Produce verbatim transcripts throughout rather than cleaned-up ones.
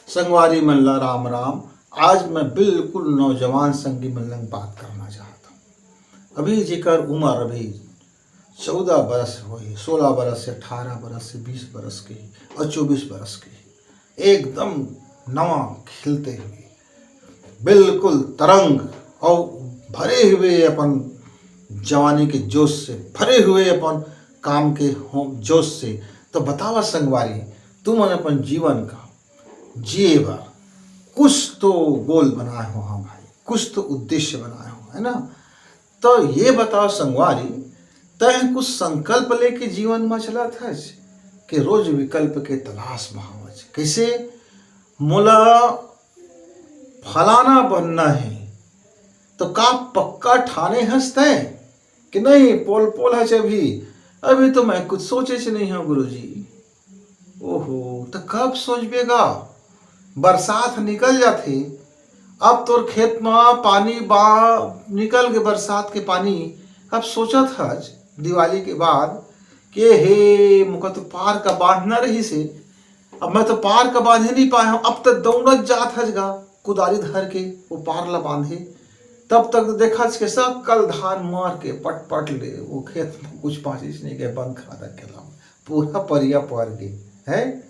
संगवारी मन ला राम राम। आज मैं बिल्कुल नौजवान संगी मन लंग बात करना चाहत हूँ। अभी जेकर उम्र अभी चौदह बरस होही, सोलह बरस से, अठारह बरस से, बीस बरस के ही और चौबीस बरस के ही, एकदम नवा खिलते हुए, बिल्कुल तरंग और भरे हुए अपन जवानी के जोश से, भरे हुए अपन काम के हो-, जोश से। तो बतावा संगवारी, तुमन अपन जीवन का जिए बर कुछ तो गोल बनाए हो, हाँ भाई, कुछ तो उद्देश्य बनाए हो, है ना? तो ये बताओ संगवारी, तैं कुछ संकल्प लेके जीवन में चलत हस कि रोज विकल्प के तलाश में हवस? कैसे मोला फलाना बनना है, तो का पक्का ठाने हस तैं कि नहीं? पोल पोल हस अभी, अभी तो मैं कुछ सोचे से नहीं हूँ गुरुजी। ओहो, तो कब सोचबे गा? बरसात निकल जाथे, अब तोर खेत म पानी बा, निकल के बरसात के पानी। अब सोचत हस दिवाली के बाद के हे, मोका तो पार का बांधना रहिस हे, अब मैं तो पार का बांधे नहीं पाए हूँ। अब तो दौड़त जात हस गा कुदारी धर के वो पार ला बांधे। तब तक तो देखत हस के सकल धान मर के पट पट ले वो खेत में कुछ बांचिस नहीं गे, बंद खा दे के लाओ, पूरा परिया पर गे है।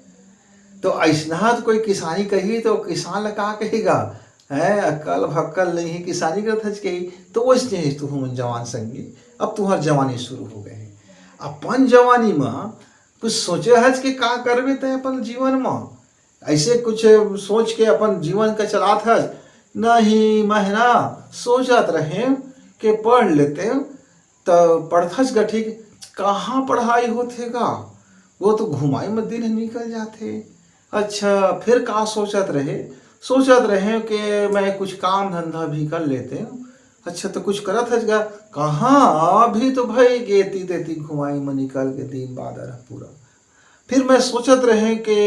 तो ऐसना तो कोई किसानी कही तो किसान ला का कहेगा? है, अक्कल भक्कल नहीं है, किसानी करत हस कही। तो वैसने ही तू हमन जवान संगी, अब तुहर जवानी शुरू हो गए है। अपन जवानी में कुछ सोचे हस कि का करबे तैं अपन जीवन में? ऐसे कुछ सोच के अपन जीवन का चलात हस? नहीं, मैं ना सोचत रहे कि पढ़ लेते, तो पढ़थस गा ठीक, कहाँ पढ़ाई होथे गा? वो तो घुमाई में दिन निकल जाथे। अच्छा, फिर का सोचत रहे? सोचत रहे कि मैं कुछ काम धंधा भी कर लेते हूँ। अच्छा, तो कुछ करत हस गा? कहाँ, अभी तो भाई एती तेती घुमाई में निकल के दिन बादर ह पूरा। फिर मैं सोचत रहे कि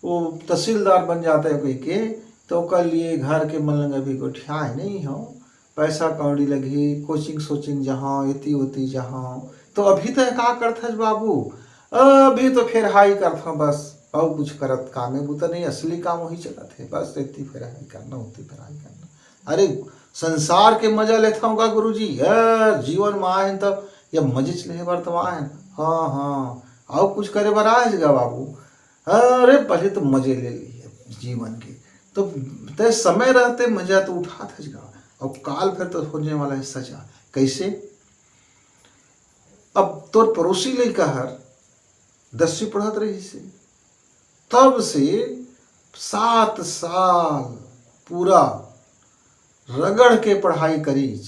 वो तहसीलदार बन जाता है कोई के, तो ओकर लिए घर के मन लंग अभी गोठियाए नहीं हो, पैसा कौड़ी लगही, कोचिंग सोचिंग जहाँ, एती ओती जहाँ। तो अभी तो का करथस बाबू? अभी तो फेर हाई करथों बस, और कुछ करत कामे बुता नहीं, असली काम वही चलत है, बस एती फेर हाई करना, ओती फेर हाई करना। अरे, संसार के मजा लेथों का गुरुजी? यार, जीवन में आए हैं तो ये मजे च लेहे बर तो आए हैं। हाँ, हाँ, और कुछ करे बर आए हस गा बाबू? अरे, पहले तो मजे ले लिए जीवन के। तो तय समय रहते मजा तो उठात हस गा, और काल फिर तो होने वाला है सजा। कैसे? अब तोर पड़ोसी लइका हर दसवीं पढ़त रहिस हे, तब से सात साल पूरा रगड़ के पढ़ाई करीच,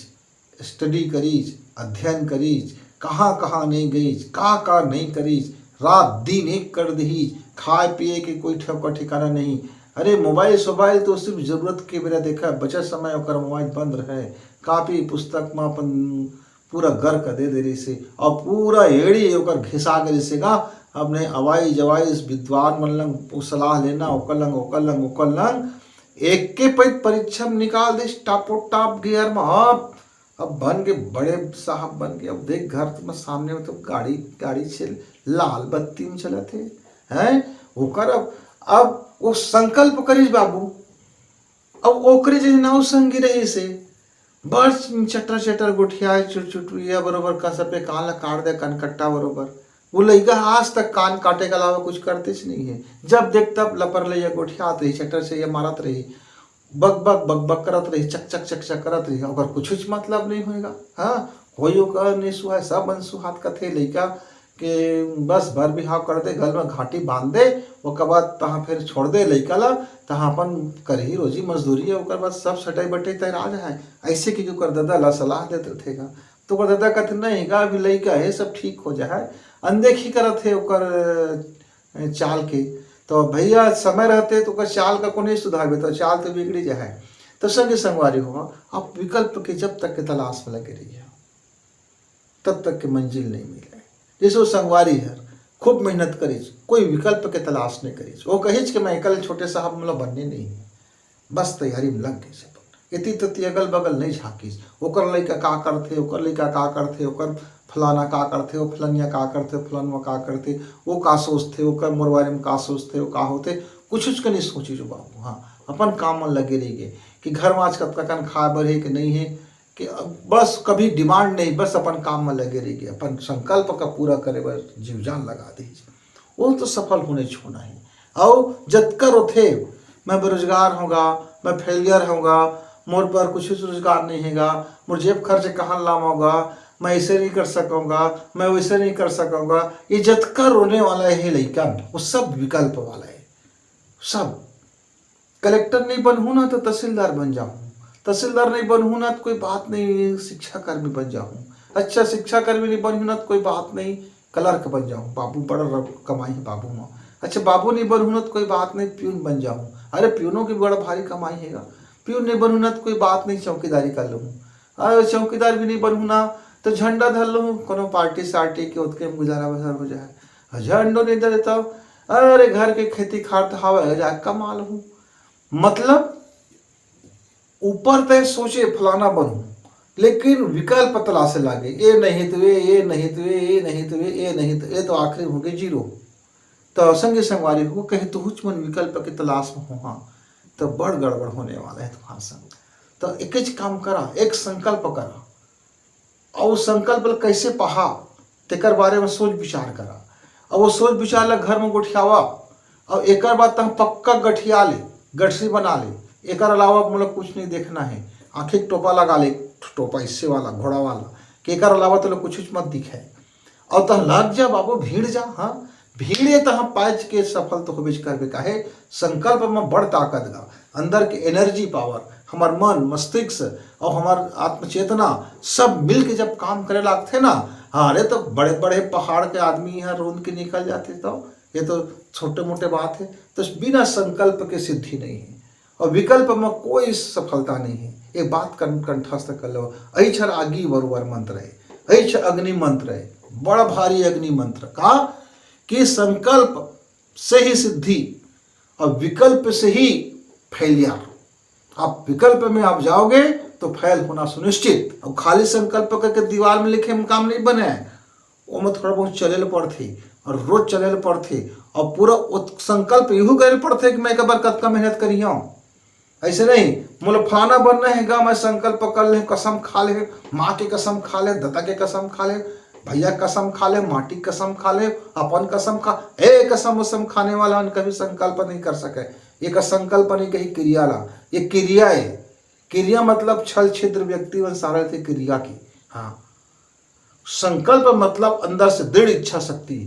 स्टडी करीच, अध्ययन करीच, कहाँ कहाँ नहीं गईच, का का नहीं करीच, रात दिन एक कर दीच, खाए पिए के कोई ठे-, ओकर ठिकाना नहीं। अरे, मोबाइल सोबाइल तो सिर्फ जरूरत के बेरा देखा, बचा समय ओकर मोबाइल बंद रहे, कापी पुस्तक में अपन पूरा गर्क दे दे रहिस हे, और पूरा एड़ी ओकर घिसा गे रहिस हे गा। अपने अवाई जवाई विद्वान मन लंग सलाह लेना, ओकर लंग, ओकर लंग, ओकर लंग, एक के पइत परीक्षा में निकाल दिस, टापो टाप गियर में। अब, अब बन के बड़े साहब बन के, अब देख घर में सामने में तो गाड़ी, गाड़ी से लाल बत्ती में चलत हे, हैं? ओकर अब, अब वो संकल्प करिस बाबू, अब ओकरे जइसे नौ संगी रहिस हे, बस चटर चटर गोठियाए, चुटचुटुइया बरोबर, कसपे कान ला काट दे, कनकट्टा बरोबर। वो लइका आज तक कान काटे के अलावा कुछ करतेच नहीं है। जब देख तब लपर लइया गोठियात रही, चटर से ये मारत रही, बक बक बक बक करत रही, चक चक चक चक करत रही, ओकर कुछुच मतलब नहीं होएगा। हाँ, कोई ओकर नहीं सुहाए, सब मन सुहात कथे। लइका के बस बर बिहाव कर दे, गल में घाटी बांध दे, ओकर बाद तहाँ फिर छोड़ दे लइका ला, तहाँ अपन करही रोजी मजदूरी, ओकर बाद सब सटाई बटाई तैयार आ जाए। ऐसे कि ओकर ददा ला सलाह देत रथे गा, तो ओकर ददा कहते, "नहीं गा, अभी लइका है, सब ठीक हो जाए।" अनदेखी करत हे ओकर, अ, चाल के। तो भैया, समय रहते तो ओकर चाल का को नहीं सुधारबे, तो चाल तो बिगड़ी जाए। तो संगी संगवारी हो, आप विकल्प के जब तक के तलाश में लगे रहिए, तब तक के मंजिल नहीं मिले। जैसे वो संगवारी हर खूब मेहनत करिस, कोई विकल्प के तलाश नहीं करिस। वो कहिस कि मैं एकल छोटे साहब, मोला बनने नहीं है, बस तैयारी में लग गइस अपन। एती तती अगल बगल नहीं झाँकिस, ओकर लइका का करथे, ओकर लइका का करथे, ओकर फलाना का करथे, वो फलनिया का करथे, फलनवा का करथे, वो का सोचथे, ओकर मोर बारे में का सोचथे, वो का होथे, कुछ उसके नहीं सोचे जो बाबू, हाँ, अपन काम में लगे रहिगे कि घर में आज कतका कन खाए बर हे कि नहीं हे, कि अब बस कभी डिमांड नहीं, बस अपन काम में लगे रहिगे, अपन संकल्प का पूरा करे बर जीव जान लगा दीजिए, वो तो सफल होने छूना है। और जतका रोथे, मैं बेरोजगार होगा, मैं फेलियर होगा, मोर पर कुछ रोजगार नहीं हैगा, मोर जेब खर्च कहाँ लाऊंगा, मैं ऐसे नहीं कर सकूंगा, मैं वैसे नहीं कर सकूंगा, ये जतका रोने वाला है लइका, वो सब विकल्प वाला है, सब। कलेक्टर नहीं बनहूँ ना तो तहसीलदार बन जाऊँ, तहसीलदार नहीं बनहूँ ना तो कोई बात नहीं, शिक्षा कर्मी बन जाऊँ। अच्छा, शिक्षा कर्मी नहीं बनहूँ ना तो कोई बात नहीं, क्लर्क बन जाऊँ, बाबू बड़ा कमाई है बाबू में। अच्छा, बाबू नहीं बनहूँ ना तो कोई बात नहीं, प्यून बन जाऊँ। अरे, प्यूनों की बड़ा भारी कमाई हैगा। प्यून नहीं बनहूँ ना तो कोई बात नहीं, चौकीदारी कर लूँ। अरे, चौकीदार भी नहीं बनहूँ ना तो झंडा धर लूँ, कोनो पार्टी सार्टी के, ओतके में गुजारा बसर हो जाए। झंडो नहीं धरे तो अरे, घर के खेती खार तो हवा है, जाके कमा लूँ। मतलब, ऊपर तय सोचे फलाना बनूँ, लेकिन विकल्प तलाशे लागे, ये नहीं तो ये, ये नहीं तो ये, ये नहीं तो ये, ये नहीं तो ये, तो आखिरी हो गए जीरो। तो संगी संगवारी हो, कहीं तुहुच मन विकल्प के तलाश में हो, हाँ, तो बड़ गड़बड़ होने वाला है तुम्हारे संग। तो एक काम करा, एक संकल्प करा, और संकल्प ल कैसे पहा, तेकर बारे में सोच विचार करा। और वो सोच विचार ला घर में गोठियावा, और एकर बाद तह पक्का गठिया ले, गठरी बना ले। एकर अलावा मोला कुछ नहीं देखना है। आँखी के टोपा लगा ले, टोपा हिस्से वाला, घोड़ा वाला, कि एकर अलावा तो कुछ मत दिखे। और तह लग जा बाबू, भीड़ जा, हाँ, भीड़ ये तह पाँच के सफल तो होबेच करबे। काहे? संकल्प में बड़ ताकत गा, अंदर के एनर्जी पावर, हमार मन, मस्तिष्क और हमार आत्मचेतना सब मिल के जब काम करे लागथे ना, हाँ, अरे, तो बड़े बड़े पहाड़ के आदमी यहाँ रोंद के निकल जाते। तो ये तो छोटे मोटे बात है। तो बिना संकल्प के सिद्धि नहीं है, और विकल्प में कोई सफलता नहीं है। ये बात कं-, कंठस्थ कर लो। ऐछ अग्नि बरोबर मंत्र है, ऐछ अग्नि मंत्र है, बड़ा भारी अग्नि मंत्र का, कि संकल्प से ही सिद्धि और विकल्प से ही फेलियर। आप विकल्प में आप जाओगे तो फेल होना सुनिश्चित। और खाली संकल्प करके दीवार में लिखे में काम नहीं बने, ओमे थोड़ा बहुत चले ल पड़थे, और रोज चले ल पड़थे, और पूरा उत-, संकल्प यहू करे ल पड़थे कि मैं एक बार कतका मेहनत करी हूँ। ऐसे नहीं, मोला फलाना बनना है गा, मैं संकल्प कर ले, कसम खा ले, माँ के कसम खा ले, दादा के कसम खा ले, भैया कसम खा ले, माटी कसम खा ले, अपन कसम खा, ए, कसम उसम खाने वाला मन कभी संकल्प नहीं कर सके। ये का संकल्प नहीं कही, क्रिया ला, ये क्रिया है। क्रिया मतलब छल छिद्र व्यक्ति मन सारा थे क्रिया की। हाँ, संकल्प मतलब अंदर से दृढ़ इच्छा शक्ति,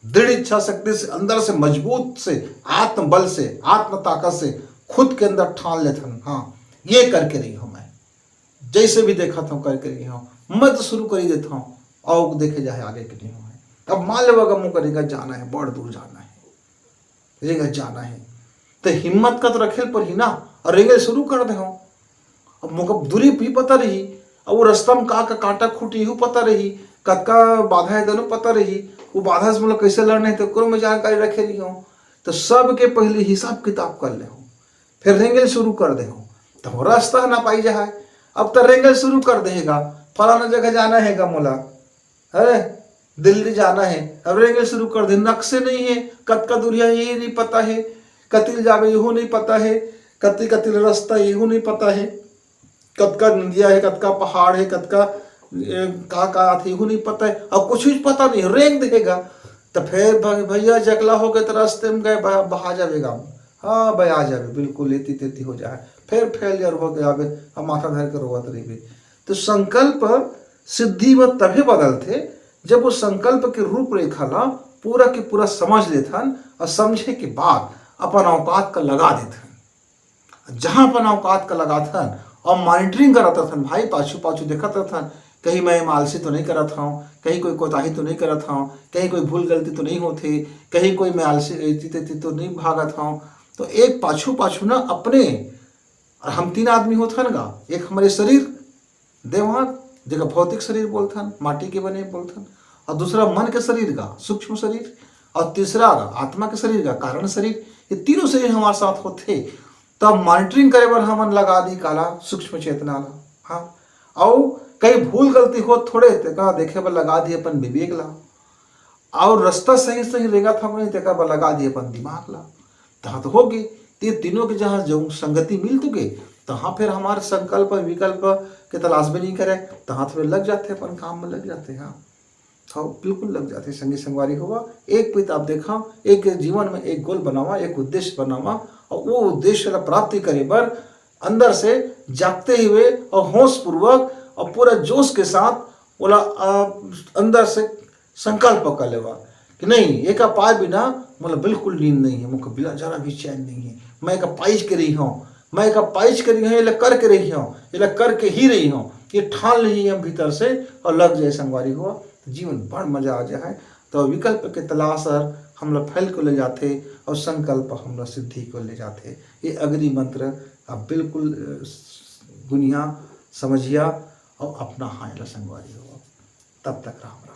दृढ़ इच्छा शक्ति से, अंदर से मजबूत से, आत्मबल से, आत्म ताकत से खुद के अंदर ठान लेथन, हाँ, ये करके रही हूँ मैं, जैसे भी देखा था करके रही हूँ, मैं तो शुरू कर ही देता हूँ, और देखे जाए आगे के नहीं हुए। अब मान लो अगर मुँह करेगा जाना है, बड़ दूर जाना है, रेंगत जाना है, तो हिम्मत का तो रखे ल परही ना, और रेंगे शुरू कर दे हो। अब मोका दूरी भी पता रही, अब वो रास्ता में का, का कांटा खूटी, यहू पता रही, कतका बाधा है, दोनों पता रही, वो बाधा से मोला कैसे लड़ना है, तो ओकरो में जानकारी रखे रही हो। तो सबके पहले हिसाब किताब कर ले हो, फिर रेंगे ल शुरू कर दे हो, तो वो रास्ता ना पाई जहाए। अब तो रेंगे ल शुरू कर देगा, फलाना जगह जाना है गा मोला, अरे, दिल्ली जाना है, अब रेंगे शुरू कर दे, नक्शे नहीं है, कतका दूरिया ये नहीं पता है, कतिल जावे यहू नहीं पता है, कति कतिल रास्ता यहू नहीं पता है, कतका नदिया है, कतका पहाड़ है, कतका, ए, का का आथे यहू नहीं पता है। अब कुछ भी पता नहीं, रेंग देगा। तो फिर भ-, भैया जकला हो गए तो रास्ते में गए, बहा, बहा जावेगा। हाँ भाई, आ जावे, बिल्कुल एती तेती हो जाए, फिर फेलियर हो गया, अब माथा धर के रोवत रहिबे। तो संकल्प सिद्धि में तभे बदलथे, जब वो संकल्प के रूपरेखा ला पूरा के पूरा समझ लेथन और समझे के बाद अपन औकात का लगा देथन। जहाँ अपन औकात का लगाथन और मॉनिटरिंग करत रहथन भाई, पाछू पाछू देखत रहथन, कहीं मैं एमा आलसी तो नहीं करत हूँ, कहीं कोई कोताही तो नहीं करत हूँ, कहीं कोई भूल गलती तो नहीं होथे, कहीं कोई मैं आलसी एती तेती तो नहीं भागत हूँ। तो एक पाछू पाछू ना अपने, और हम तीन आदमी होथन गा, एक हमारे शरीर, देवांग, जेकर भौतिक शरीर बोलथन, माटी के बने बोलथन, और दूसरा मन के शरीर का सूक्ष्म शरीर, और तीसरा आत्मा के शरीर का कारण शरीर। ये तीनों शरीर हमारे साथ होथे, तब मॉनिटरिंग करे बर हमन लगा दी काला, सूक्ष्म चेतना ला। हाँ, अउ कहीं भूल गलती हो थोड़े, तेका देखे बर लगा दी अपन विवेक ला। और रास्ता सही सही रेंगत हवय, तेकर बर लगा दिए अपन दिमाग ला। त यहाँ तो होगे, ये तीनों के जहाँ जो संगति मिल चुके, तहाँ फिर हमारे संकल्प विकल्प के तलाश भी नहीं करे, तहाँ तो फिर लग जाते, अपन काम में लग जाते हैं। हाँ, बिल्कुल लग जाते संगी संगवारी होवा। एक पित आप देखा, एक जीवन में एक गोल बनावा, एक उद्देश्य बनावा, और वो उद्देश्य ला प्राप्ति करे बर अंदर से जागते हुए और होश पूर्वक और पूरा जोश के साथ बोला, आ, अंदर से संकल्प कर लेवा कि नहीं, एका पाए बिना मोला बिल्कुल नींद नहीं है, मोके बिना जरा भी चैन नहीं है। मैं एका पाइच के रही हूँ, मैं एका पाइच के रही हूँ, एला करके रही हूँ, एला करके ही रही हूँ, ये ठान ली हम भीतर से और लग जाए संगवारी हो, तो जीवन बड़ मजा आ जाए। तो विकल्प के तलाश हर हमला फैल को ले जाते और संकल्प हमला सिद्धि को ले जाते। ये अग्नि मंत्र आप बिल्कुल, अ, गुनिया, समझिया और अपना हाँ एला संगवारी हो। तब तक राम।